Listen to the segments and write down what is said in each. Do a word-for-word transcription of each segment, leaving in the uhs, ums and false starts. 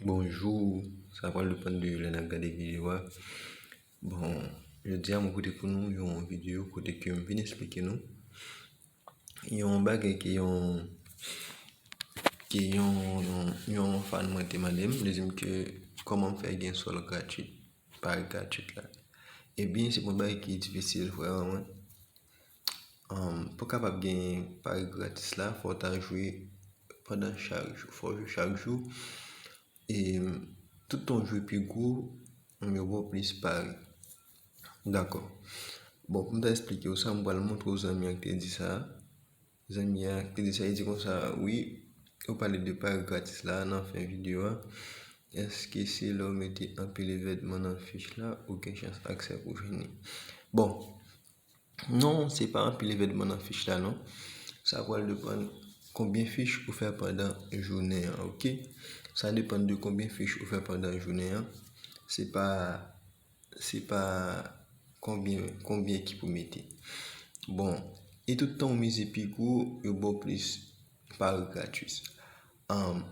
Bonjou, sa pral depann de lè n ap gade videyo a. Bon, jodi a mwen pote pou nou yon videyo kote ke m vin esplike nou yon bagay ke yon ke yon, yon, yon fan mwen te mande m, li di m ke kòman m fè gen sòl gratwit, pari gratwit la. Ebyen, se yon bagay ki difisil, frè mwen. Um, pou kapab gen pari gratis la, fò w ta jwe pandan chak jou. Fò w jwe chak jou. E tout tan w jwe pi gwo, yo ba w plis pari. Dakò. Bon, pou m ta esplike w sa, m pral montre w zanmi an ki te di sa. Zanmi an ki te di sa, li di konsa, wi, ou pale de pari gratis la nan fen videyo a. Èske se lè w mete anpil evènman nan fich la, ou gen chans aksè pou jwenn li? Bon, non, se pa anpil evènman nan fich la, non. Sa pral depann konbyen fich ou fè pandan jounen an, oke? Sa depann de konbyen fich ou fè pandan jounen an. Se pa, se pa konbyen, konbyen ekip ou mete. Bon, e tout tan ou mize pi gwo, yo ba w plis pari gratis. Ahn,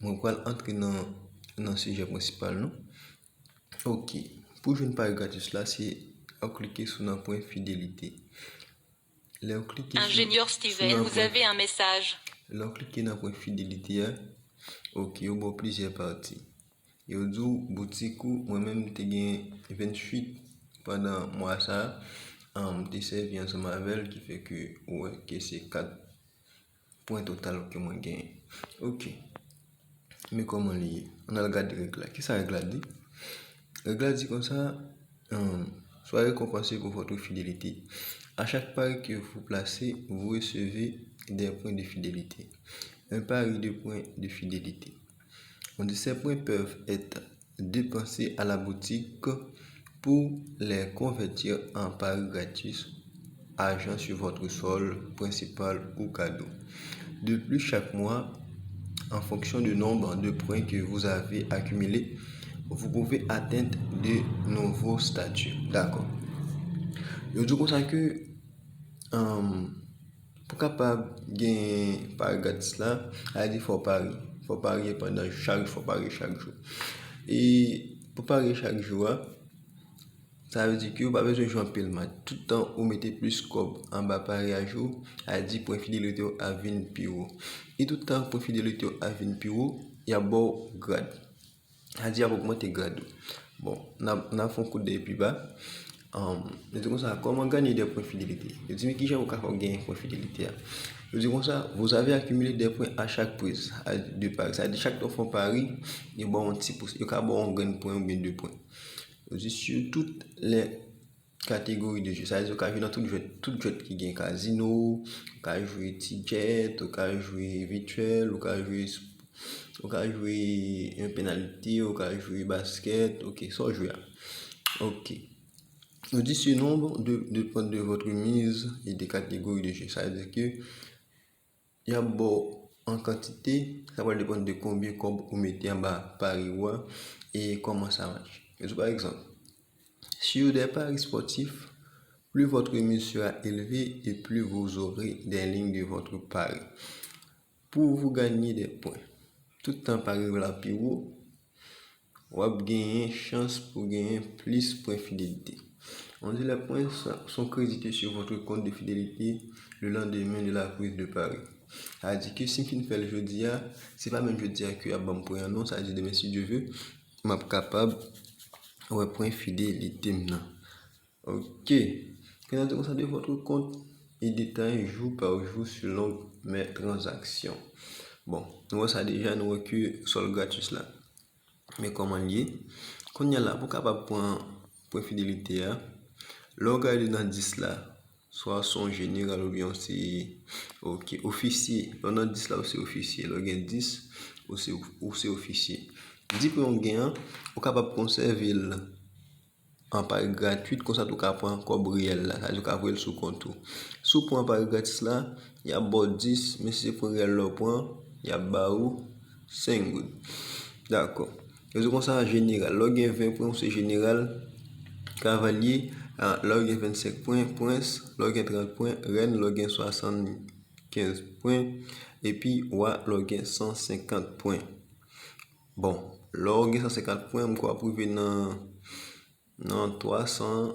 mwen pral antre nan, nan sijè prensipal nou. Oke. Pou jwenn pari gratis la, se w klike sou nan pwen fidelite. Lè w klike sou, Ingénieur sou Steven, nan vous pwen, avez un message. Lè w klike nan pwen fidelite a, oke, yo ba w plizyè pati. Yo di w boutik ou, mwen menm m te gen venntuit pandan mwa sa a, ahn, m te sèvi ansanm avè l, ki fè ke ou wè ke se kat pwen total ke mwen genyen. Oke. Men kòman li ye? Ann al gade règ la. Kisa règ la di? Règ la di konsa, ahn, soyez récompensés pour votre fidélité. À chaque pari que vous placez, vous recevez des points de fidélité. Un pari de points de fidélité. On dit ces points peuvent être dépensés à la boutique pour les convertir en pari gratis, argent sur votre solde principal ou cadeau. De plus, chaque mois, en fonction du nombre de points que vous avez accumulés, vous pouvez atteindre de nouveaux statuts. Dakò. Yo di konsa ke, ahn, pou kapab gen pari gratis la, sa vle di fò w pari. Fò w pari pandan chak, fò w pari chak jou. E pou pari chak jou a, sa vle di ke ou pa bezwen jwe anpil match. Tout tan ou mete plis kòb anba pari a jou, sa vle di pwen fidelite w ap vin pi wo. E tout tan pwen fidelite w ap vin pi wo, y ap ba w grad. Sa vle di y ap ogmante grad ou. Bon, n ap, n ap fè yon kout dèyè pi ba. Ahn, yo di konsa, comment gagner des points fidélité? Yo di, men kijan ou ka fè w genyen pwen fidelite a? Yo di konsa, vous avez accumulé des points à chaque prise de pari. Sa vle di, chak tan w fè yon pari, yo ba w yon ti pous, yo ka ba w yon grenn pwen oubyen de pwen. Yo di, sur toutes les catégories de jeu. Sa vle di, ou ka jwe nan tout jwèt, tout jwèt ki gen kazino, ou ka jwe ti jet, ou ka jwe vityèl, ou ka jwe, ou ka jwe yon penaliti, ou ka jwe baskèt, oke, sa w jwe a. Oke. Yo di, ce nombre de, dépend de votre mise et des catégories de jeu. Sa vle di ke y ap ba w an kantite, sa pral depann de konbyen kòb ou mete anba pari ou a e kòman sa mache. Yo di, pa egzanp, sur des paris sportifs, plus votre mise sera élevée et plus vous aurez des lignes de votre pari. Pour vous gagner des points. Tout tan pari w la pi wo, w ap genyen chans pou genyen plis pwen fidelite. On dit les points sont crédités sur votre compte de fidélité le lendemain de la prise de pari. Sa vle di ke si m fin fè l jodi a, se pa menm jodi a ke y ap ban m pwen an non, sa vle di demen si Dye ve, m ap kapab wè pwen fidelite m nan. Oke. Présenté comme ça de votre compte et détaillé jour par jour selon mes transactions. Bon, nou wè sa deja, nou wè ke sòl gratis la. Men kòman l ye? Kounye a la, pou kapab pran pwen fidelite a, lè w gade nan dis la, swa se yon jeneral oubyen w se, oke, ofisye. Lè w nan dis la, ou se ofisye. Lè w gen dis, ou se, ou se ofisye. Dis pwen w gen an, ou kapab konsève l an pari gratwit, konsa tou ka pran kòb reyèl la, sa vle di ou ka voye l sou kont ou. Si w pran pari gratis la, y ap ba w dis, men si se pwen reyèl la w pran, y ap ba ou senk goud. Dakò. Yo di konsa, jeneral. Lè w gen ven pwen, ou se jeneral, kavalye, a, lè w gen vennsenk pwen, prens, lè w gen trant pwen, rèn, lè w gen swasannkenz pwen, epi wa, lè w gen san senkant pwen. Bon, lè w gen san senkant pwen, m kwè w ap rive nan, nan twa san,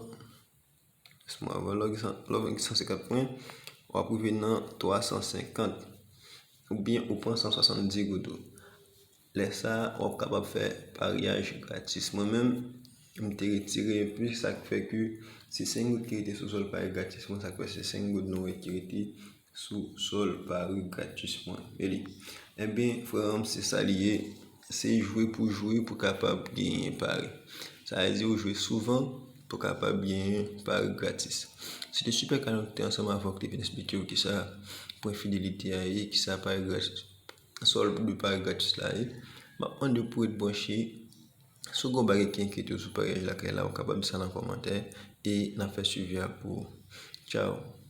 lè w gen san, lè w gen san senkant pwen, w ap rive nan twa san senkant, oubyen ou pran san swasanndis goud ou. Lè sa a, w ap kapab fè paryaj gratis. Mwen menm, m te retire enpe, sa k fè ke se senk goud ki rete sou sòl pari gratis mwen, sa k fè se senk goud nou wè ki rete sou sòl pari gratis mwen. Eli, ebyen, frè m, se sa li ye. Se jwe pou jwe pou kapab genyen pari. Sa vle di ou jwe souvan pou kapab genyen pari gratis. Se te Super Canon ki te ansanm avè w ki te vin eksplike w kisa pwen fidelite a ye, kisa pari gratis, sòl de pari gratis la ye. M ap mande w pou w ret branche. Si w gen yon bagay ki enkyete w sou paryaj lakay la, ou kapab di sa nan kòmantè e n ap fè swivi a pou ou. Tchao.